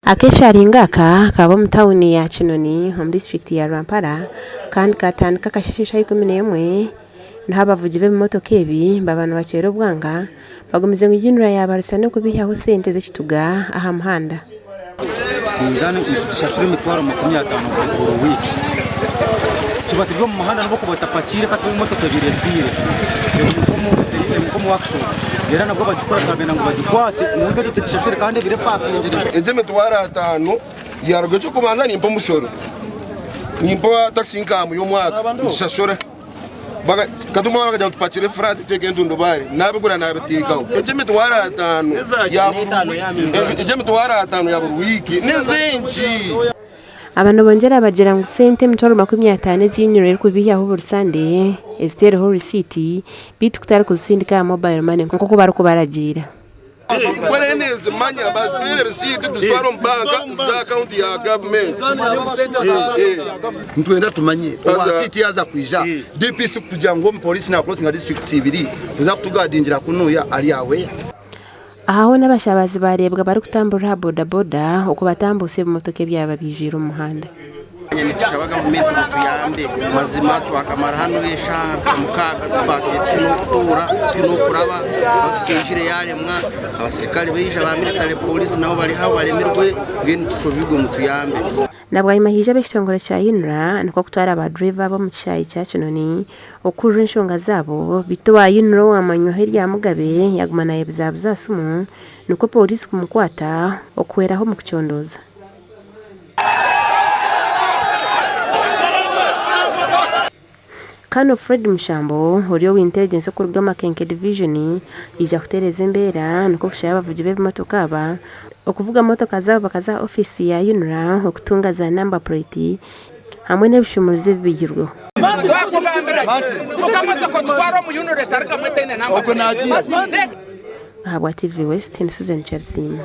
Akesharingo aka kaba omu tauni ya Kinoni omu disiturikiti ya Rwampara kandi katandika akasheeshe eshaaha 11 niho abavugi b'ebimotoka ebi baba nibakyera obwanga bagumize ngu UNRA yabarutsya n'okubaihaho sente z'ekituga aha muhanda. Minzaani nitugishashura emitwaro 50 buri wiiki. Tukiba turi omu muhanda n'obu okuba otapakiire ka tube emotoka ebaire etwire eri nk'omu workshop reero nabwo bagikora twabenda ngu bagikwate ngu wiiki egyo tugishashure kandi ebaire epakingire. Egyo emitwaro ataano yaruga eky'okubanza nimpa omushoro, nimpa tax income y'omwaka ngishashura. Kati omwana akagira ngu tupakire flat tuteeke entundubaare nabigura nabiteekaho. Egyo emitwaro ataano ya buri egyo emitwaro ataano ya buri wiiki ni zingi. Aba nibongyera bagira ngu sente 50,000 ezi UNRA erikubiihaho buri Sande eziteereho risiiti beitu kutari kuzitsindika aha mobile money nk'oku barikubaragiira. Mbwenu nizimanya bazitwire risiiti tuzitware omu banka za akawunti ya gavumenti. Nitwenda tumanye owa CT yaaza kwija DPC kugira ngu omupoliisi nakurosinga disiturikiti ibiri kuza kutugadingira kunuya ari aweya. Aha hoona abashabazi baareebwa barikutamburira aha bodaboda okubatambuusa ebimotoka ebyaba byijwire omu muhanda. Nitushaba gavumenti ngu tuyambe mazima twakamara hanu eshaaha nka mukaaga tupaakire tihaine h'okutuura tihaine h'okuraba traffic eijire yaremwa abasirikare baija ba military police nabo bari aho baremirwe mbwenu tushobirwe mutuyambe. Na bwanyima haija ab'ekitongore kya UNRA nikwo kutwara ba dureeva aba omu kishaayi kya Kinoni okuhurira enshonga zaabo beitu owa UNRA owamanywaho erya Mugabe yaguma nayebuzabuza aha simu nikwo pooriisi kumukwata okuhweraho omu kucondooza. Colonel Fred Mushambo ori owa Intelligence okuruga Makenke Division yaija kutereeza embeera nikwo kushaba abavugi b'ebimotoka aba okuvuga motoka zaabo bakaza aha ofiisi ya UNRA okutunga za number plate hamwe n'ebishumuruzo ebibaihirweho. Ahabwa TV West, ni Susan Kyarisiima.